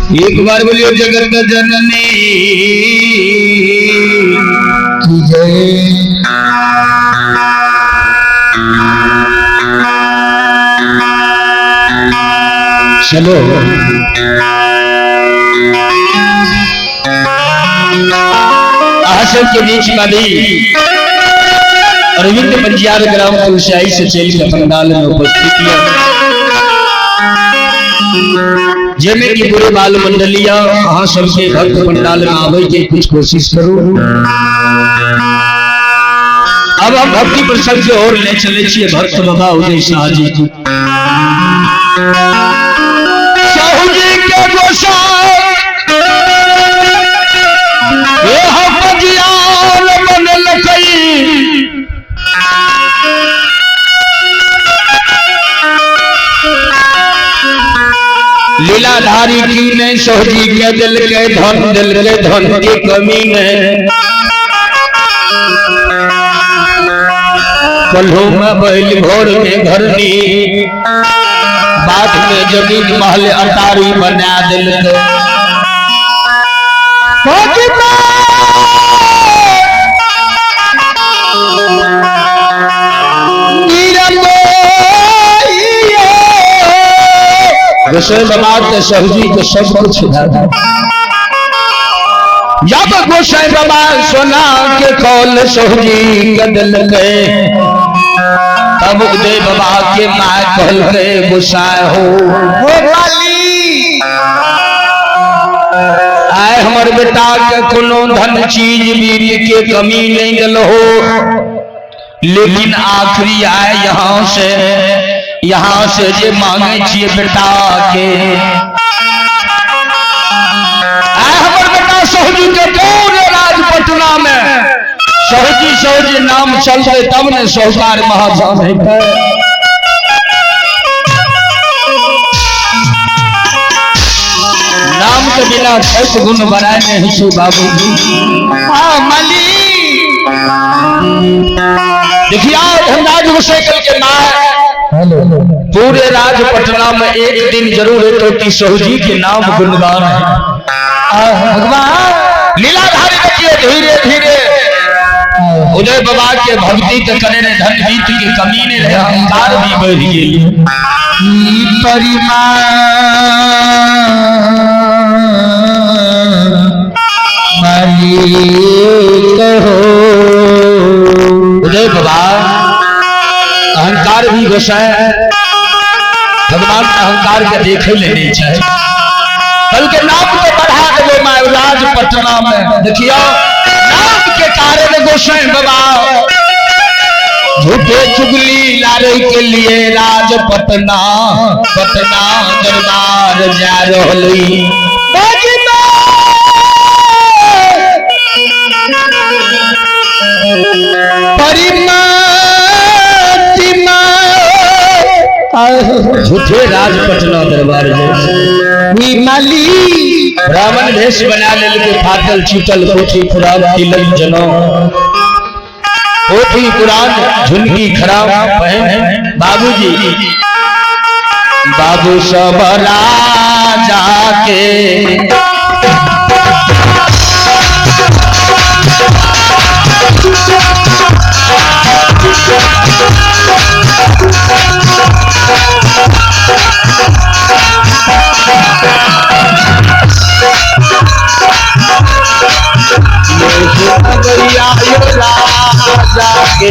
एक बार बोलियो जगत जननी की जय। चलो अहाँ सबके बीच में भी अरविंद पंजियार ग्राम तुलसियाई से चल के पंडाल में उपस्थित है, जेमे की पूरे बाल मंडलिया अहाँ सबके भक्त पंडाल में आवे के कुछ कोशिश करू। अब हम भक्ति प्रसंग के ओर ले चले छिए भक्त बाबा उदय शाह जी। साहू जी के गोसाई लीलाधारी की नहीं सोहजी के दिल के धन, दिल के धन की कमी नहीं। कल्हू में बैल भोर में घरनी, बाद में जमीन महल अटारी बना दिल के। गोसाई बाबा के सहजी के सब कुछ जब गोसाई बाबा सोना के कौल सहजी के दिल के, तब उदय बाबा के माँ कहल के गोसाई हो आए हमर बेटा के कोनो धन चीज बीत के कमी नहीं गल हो, लेकिन आखिरी आए यहाँ से जे मांगे छिए बेटा के, आए हमर बेटा सहजी के पूरे राज पटना में सहजी सहजी नाम चलते तब ने साहूकार महाजन हेतै। नाम के बिना छठ गुण बनाए नहीं छे बाबूजी। हाँ मली देखिए धनराज गोसाई के माँ पूरे राज पटना में एक दिन जरूर है तो कि सहजी के नाम गुणगान है। भगवान लीलाधारी देखिए धीरे धीरे उदय बाबा के भक्ति के करे ने धन बीत के कमी ने रहे, अहंकार भी बढ़ गेल। मालिक हो उदय बाबा अहंकार भी गोसाई भगवान अहंकार के देखे ले नहीं चाहे, कल के नाम को बढ़ा देवे माँ राज पटना में। देखियो नाम के कारण गोसाई बाबा झूठे चुगली लारे के लिए राज पटना पटना दरबार जा रही। झूठे राज पटना दरबार माली ब्राह्मण भेष बना लेल के फाटल छूटल कोठी पुरान तिलक जनो कोठी पुरान झुनकी खराब पहन। बाबूजी बाबू सब राजा के राजा के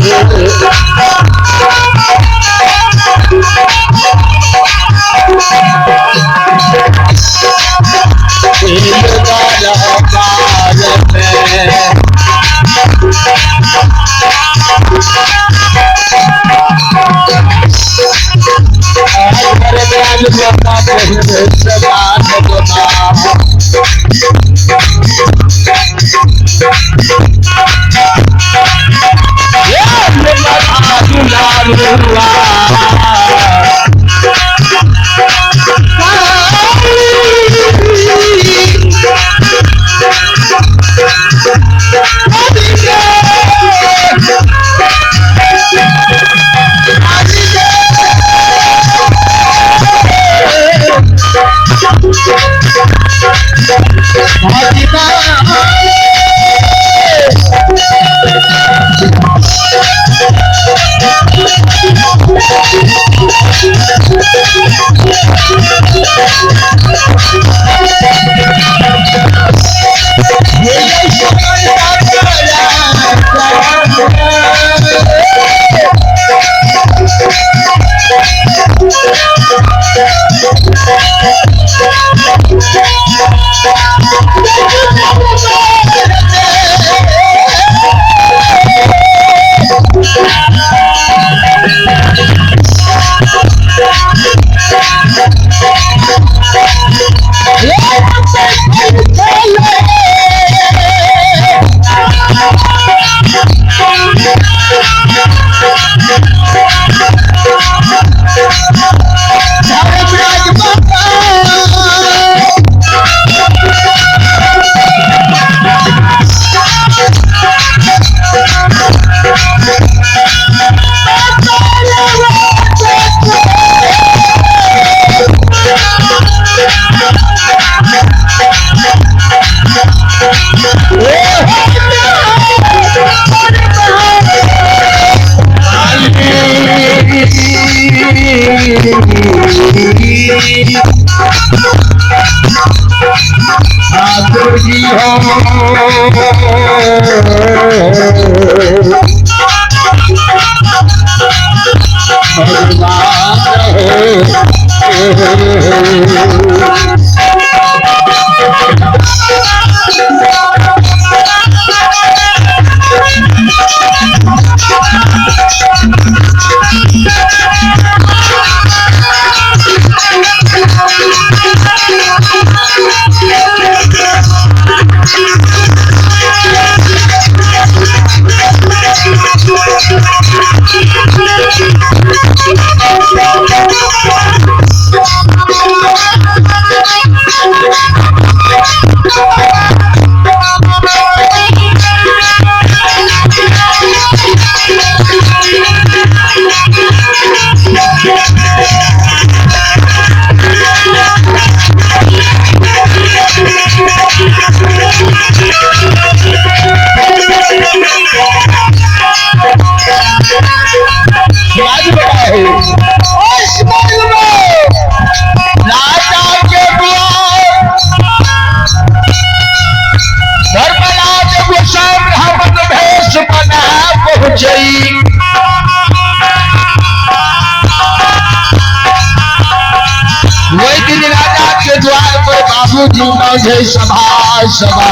सभा सभा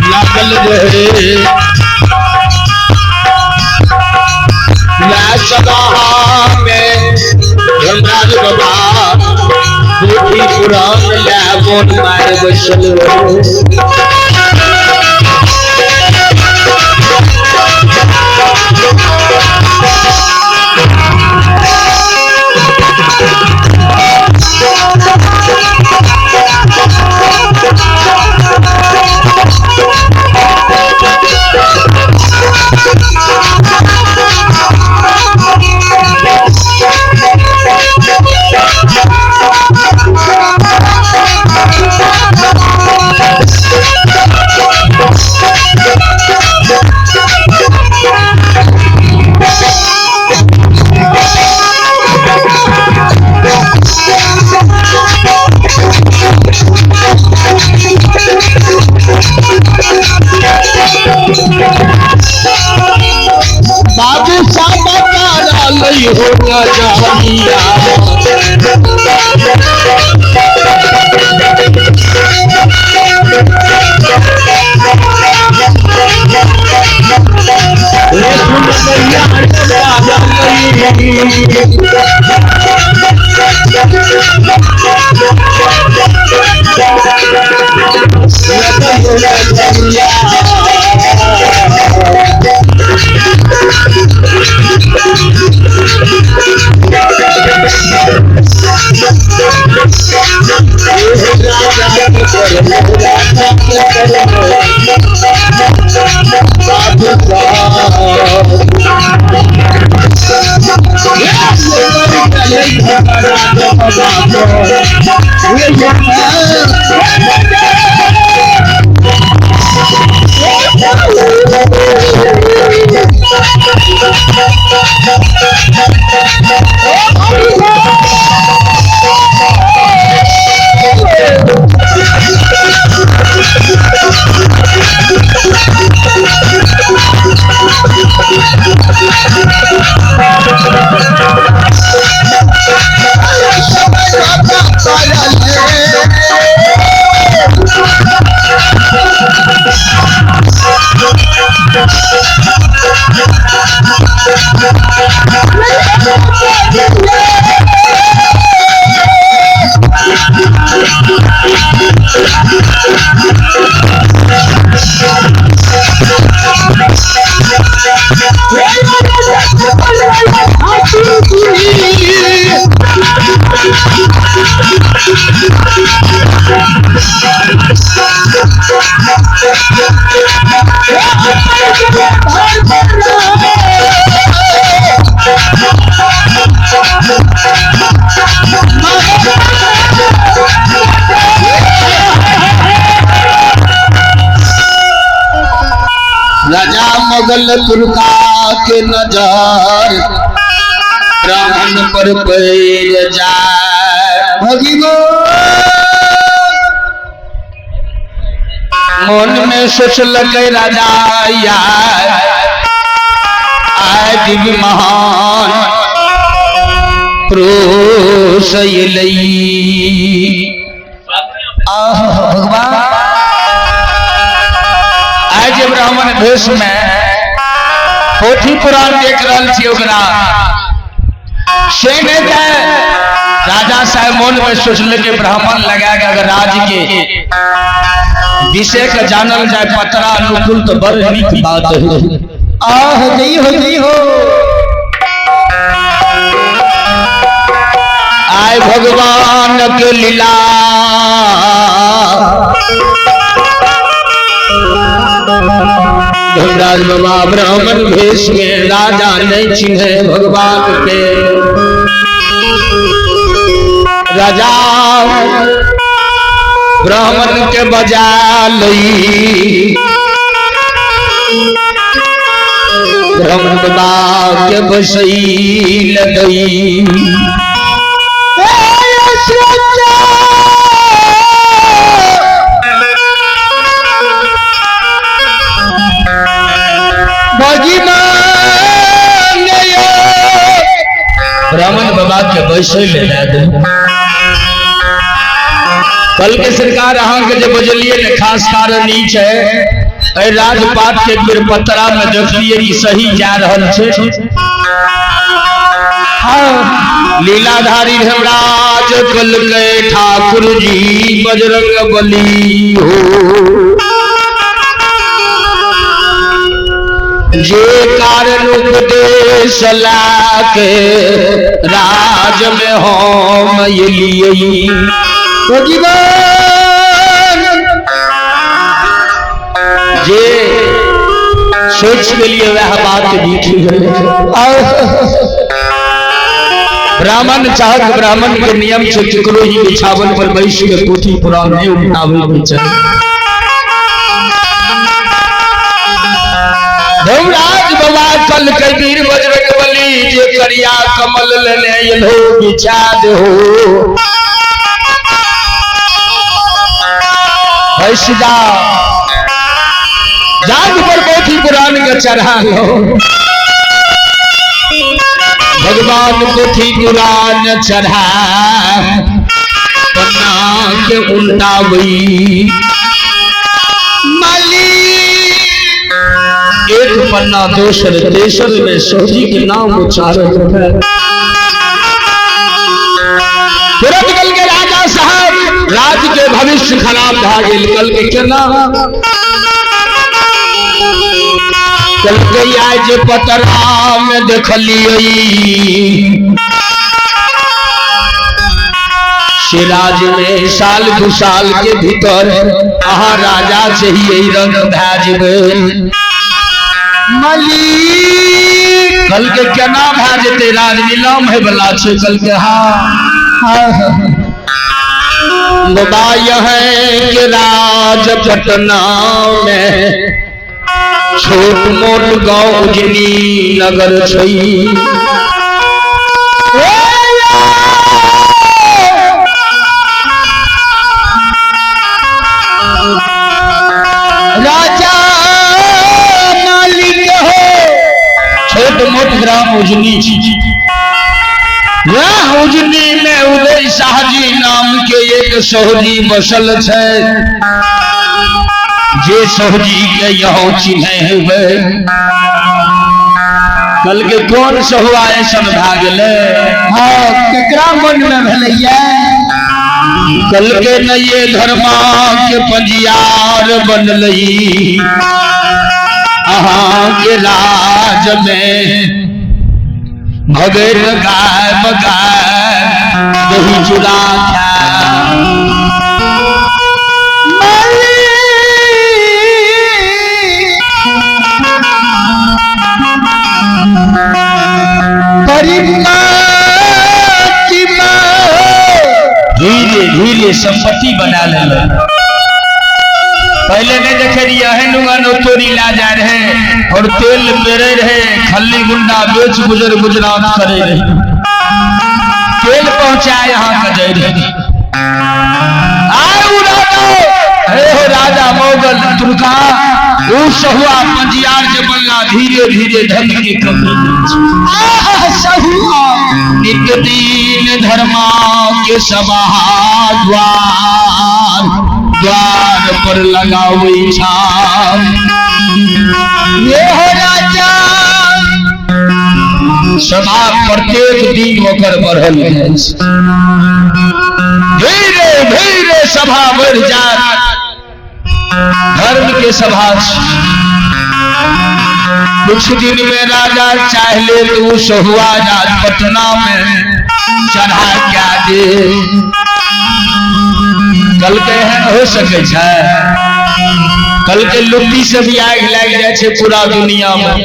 लागल रहे सभा में धर्मराज बाबा पोथी पुराण ले मोन मार बैसल रहे। बाबू साहब तारा लई हो न जानिया रे सुन मैया तारा लई। राजा मुगल तुर्का के नजर ब्राह्मण पर पड़ जाए। मन में सोचलक राजा यार आय दिव्य महान पुरुष अयलै। आह भगवान, आइ जे ब्राह्मण भेष में पोथी पुराण देख रहल छी ओकरा से नहि तऽ राजा साहेब मन में सोचलक ब्राह्मण लगा के अगर राज के विषय के जानल जाए पतरा अनुकूल तो बड़ नीक बात है। आह जय हो जय हो। आय भगवान के लीला धर्मराज बाबा ब्राह्मण भेष में राजा नहीं चिन्हे भगवान के। राजा ब्राह्मण के बजा लई, ब्राह्मण बाबा के बसई लगई। ब्राह्मण बाबा के बैसै ले दए दे। कल के सरकार अहाँ के जे बजलिए ने खास कारण ई छै, एहि राजपाट के एक बेर पतरा में देखलिए कि सही जा रहल छै। हाँ, लीलाधारी धर्मराज कल के ठाकुर जी बजरंग बली हो, जे कारण उपदेश लाके राज में हम एलियै। जे सोच के लिए वह बात बीत गई। ब्राह्मण चाहत ब्राह्मण के नियम से केकरो ही बिछावन पर बैस के पोथी पुराण नहीं उठावे के चाही। धर्मराज बाबा कल कबीर बजरंग बली जे करिया कमल लेने एलो बिछा देहो। बैस जा जाग पर पोथी पुराण के चढ़ा लो। भगवान पोथी पुराण चढ़ा पन्ना के उल्टावई एक पन्ना दोसर तेसर में सोजी के नाम उच्चारण। तुरंत कल के राजा साहब राज के भविष्य खराब भा गेल। कल के केना कल के आज पतरा में देखलियै से राज में साल दू साल के भीतर अहाँ राजा से ही रंग भा जेबै। मलिक कल के केना भा जेतै राज नीलाम है वाला छै। कल के हाँ बाबा यह के राज पटना में छोट मोट गांव उजनी नगर छै। राजा मालिक हो छोट मोट ग्राम उजनी, वह उजनी में में उदय शाह जी नाम के एक सहुजी बसल छै, जे सहुजी के यहो चिन्है हुए। कल के कौन सहुआ ऐसन भए गेलै? हाँ, केकरा मन में भेलैया? कल के नये धर्मा के पंजियार बनलई अहाँ के राज में, भगैर गाय बगाय दही चूड़ा खाय। धीरे धीरे संपत्ति बना ले। पहले नहीं देखे रहिए एहन उहन तोरी ला जा रहे और तेल पेरे रहे, खल्ली गुंडा बेच गुजर गुजरात करे रहे, तेल पहुंचाए यहाँ का दे रहे। आए राजा, हे हो राजा मोगल तुर्का, ऊ सहुआ पंजियार जे बनला धीरे धीरे धन के कमी। सहुआ नित्य दीन धर्मा के सभा द्वार द्वार पर लगावे छाप। ये हो राजा सभा प्रत्येक दिन ओकर बढ़ल जाइ छै, धीरे धीरे सभा बढ़ जात। धर्म के सभा कुछ दिन में राजा चाहले तो सहुआ जात पटना में चढ़ा क्या दे। कल के एहन हो सके छै, कल के लुट्टी से भी आगि लागि जाइ छै पूरा दुनिया में।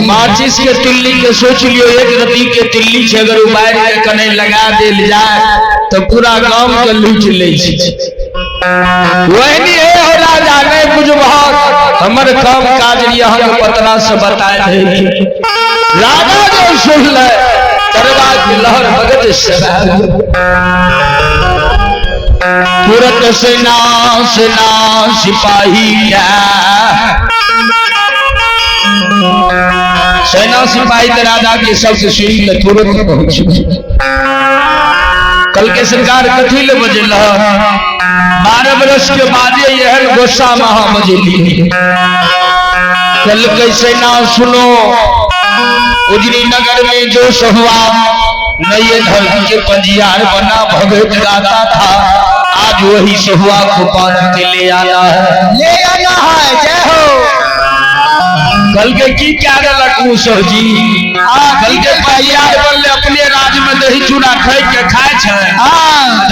माचिस के तिल्ली के सोच लियो, एक रत्ती के तिल्ली छै, अगर उबारि के कने लगा देल जाय तो पूरा गांव के लूट लै छै। वही हे हो राजा नहीं बुझबहक, हमर काम काज यहाँ के पतना से बताए दे। राजा जो सुनले तरवा के लहर भगत से तुरंत सेना सेना सिपाही क्या सेना सिपाही के राजा के सबसे सुन के तुरंत पहुंच। कल के सरकार कथी ले बजेल? 12 बरस के बाद एहन गुस्सा महा बजेली। कल के सेना सुनो, उजरी नगर में जो सहुआ नए धर्म के पंजियार बना भगत गाता था, आज वही सहुआ को बांध के ले आना है, ले आना है। जय हो। कल के की क्या गलत जी, कल के पंजियार बनले अपने राज्य में दही चूड़ा खाई के खाए छै,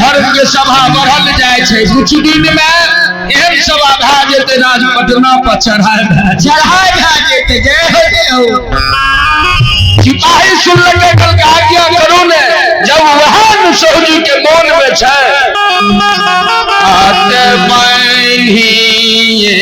धर्म के सभा बढ़ल जाय छै। कुछ दिन में एहन सभा भए जेतै, राज पटना पर चढ़ाए चढ़ाए भए जेतै। जय हो जय हो। सिपाही सुन लगे कल के आज्ञा करू ने, जब वहां सहुजी के मोन में छै आते बांधिए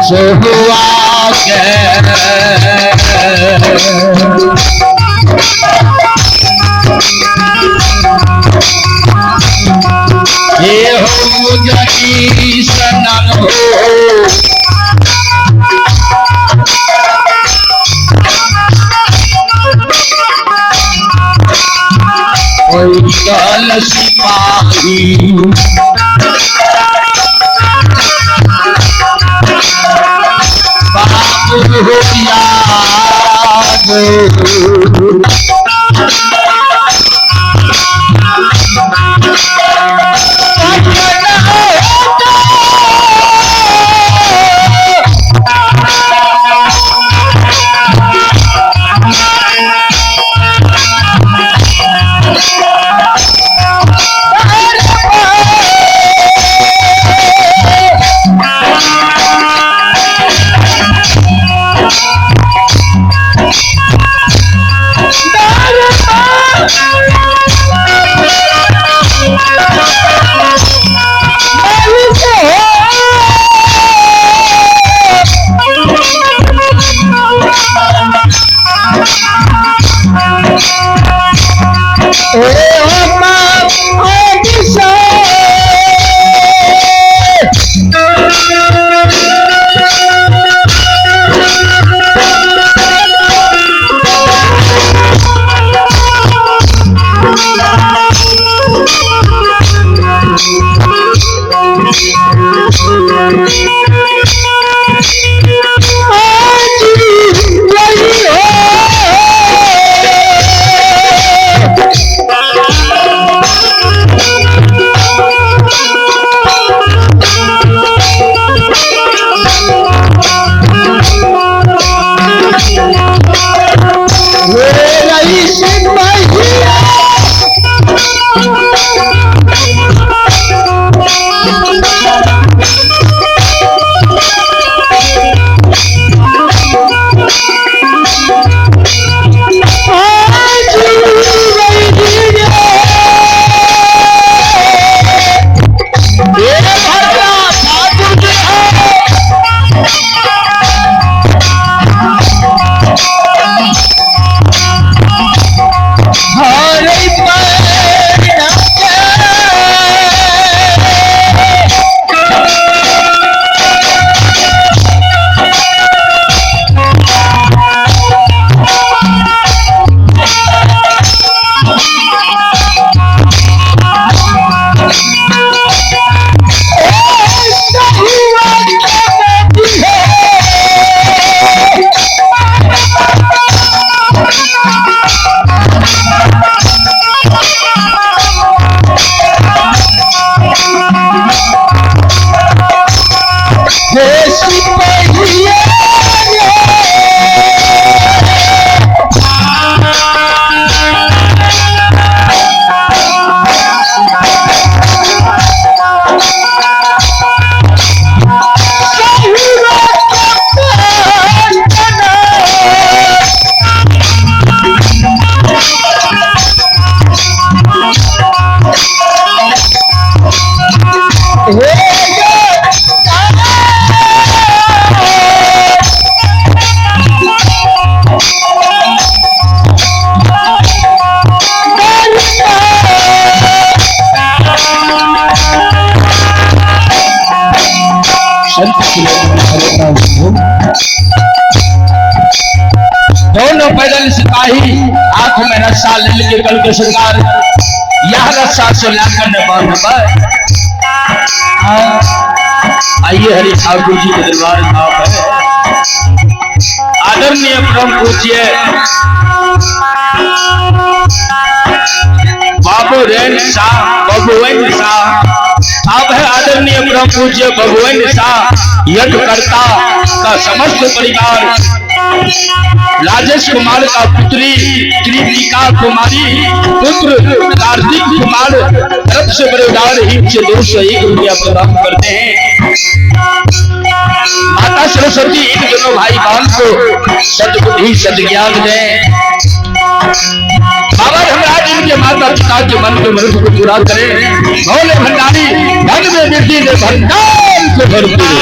सोहुआ के ये हो जनी सनन हो। पैदल सिपाही बाबू हो याद। दोनों पैदल सिपाही हाथ में रस्सा ले लेके कल के सरकार यह रस्सा से लाकर न बांध। आइए हरि ठाकुर जी के दरबार में आप है। आदरणीय परम पूज्य बाबू रैन शाह बबुवन शाह आप है। आदरणीय परम पूज्य बबुवन शाह यज्ञकर्ता का समस्त परिवार, राजेश कुमार का पुत्री कृतिका कुमारी, पुत्र कार्तिक कुमार तरफ से बड़े हित से 201 रुपया प्रदान करते हैं। माता सरस्वती इन दोनों भाई बहन को सद्बुद्धि सद्ज्ञान दें। बाबा धर्मराज इनके माता पिता के मन के मनुष्य को पूरा करें। भोले भंडारी धन में वृद्धि दे, भंडार को भरपूर।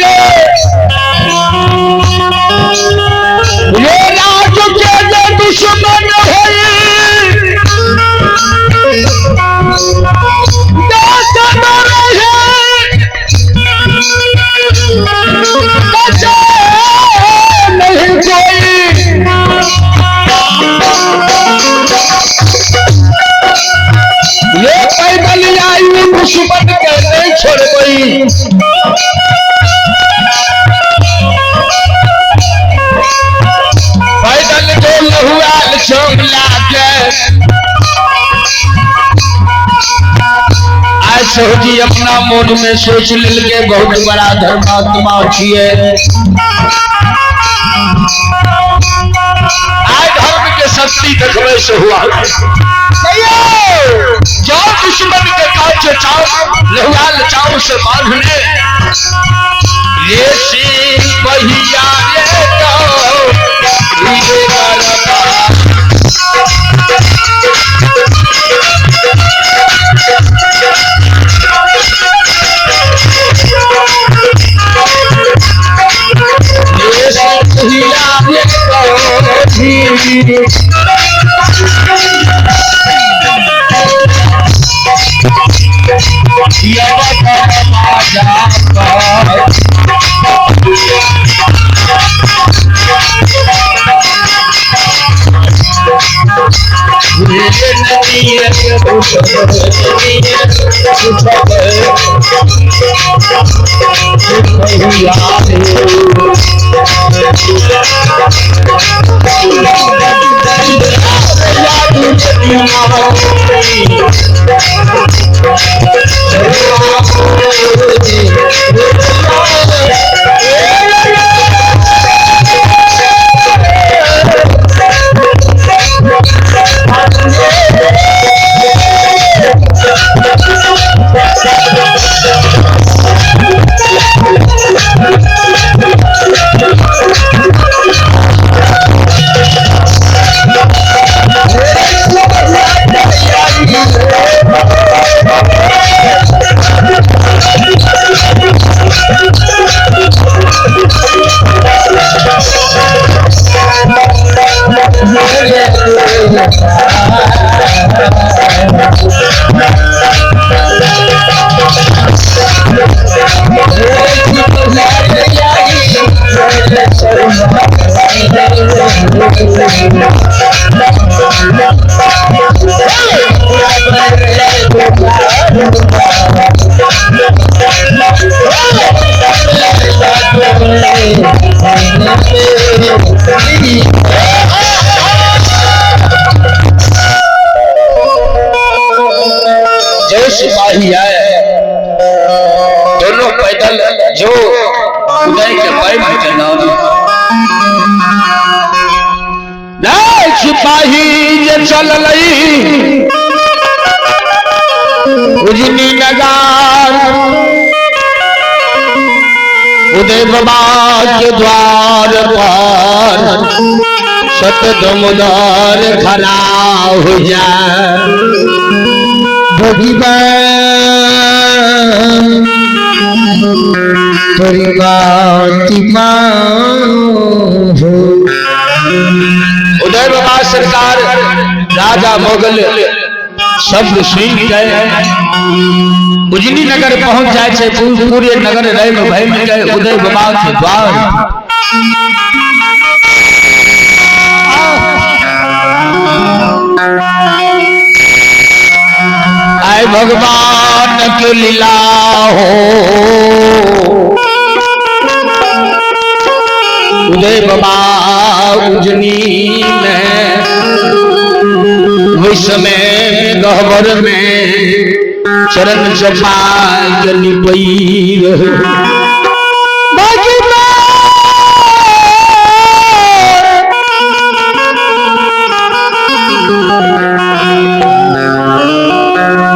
रे रे राज के जे दुश्मन होई देश में रहे बचे नहीं कोई। ये पैदल आई दुश्मन के नहीं छोड़बई। पैदल जो लहुआल चौला के आय सोची अपना मन में सोच लेल के बहुत बड़ा धर्मात्मा छिए। आय धर्म के शक्ति देखबे से हुआ जो दुश्मन के काज चाव लहुआल चाव से बांधने ये सी पहिया रे तो ये बरबा ये सी पहिया रे तो जो सिपाही आए दोनों पैदल जो उदय के पैर के नाम नहीं सिपाही जे चल उजनी नगर उदय बाबा के द्वार पर सत दमोदर खड़ा हो जाए। उदय बाबा सरकार राजा मोगल शब्द सुन के उजनी नगर पहुंच जाए छे, पूरे नगर रह भैम के उदय बाबा के द्वार। आए भगवान की लीला हो उदय बाबा उजनी में विश्व में गहबर में चरण चपा निपई रहे।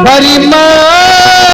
बड़ी